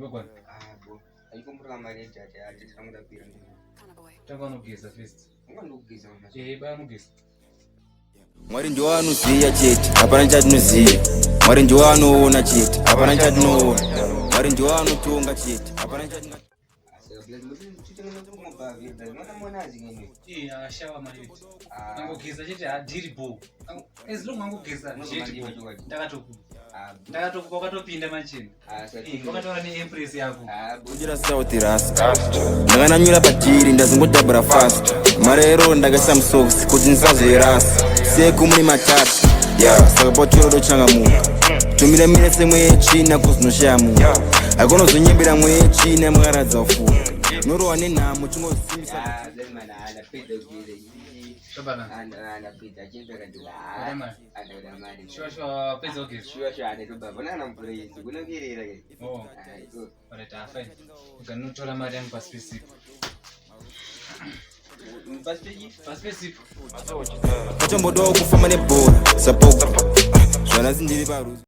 Wagwan. Tanga unogeza first. Eh, baya unogeza. Mwari ndiwo anoziya chete, hapana chatinoziya. Mwari ndiwo anoona chete, hapana chatinoona. Mwari ndiwo anotonga chete, hapana chatinga. Eh, ashawa mari. Angogeza chete hadhiri bho. As long angogeza chete bho. Ndakatokupa. Ndakatokupa wakatopinda machena. Eh, wakataura neempress yako. Kujira South Rasta. Ndakananyura patiri ndazongodhabhura fast. Marero ndakaisa musocks kuti ndisazoirasa. Seku mune matata. Yeah, saka patoro changamuka. Tumira mira semwe yechina kuzinoshaya munhu. Hakunozonyembera mwe yechina mwaradza ufuka. Norowa nenhamo chingosimbisa. Shabana. Sure, sure, pedza kugeza. Oh, alright, ah, fine. Ukanotora mari yangu pasi pesipo. Pasi pesipo. Pachombodawo kufamba nebhora. Sapoko. Zvanasi ndiri paruzi.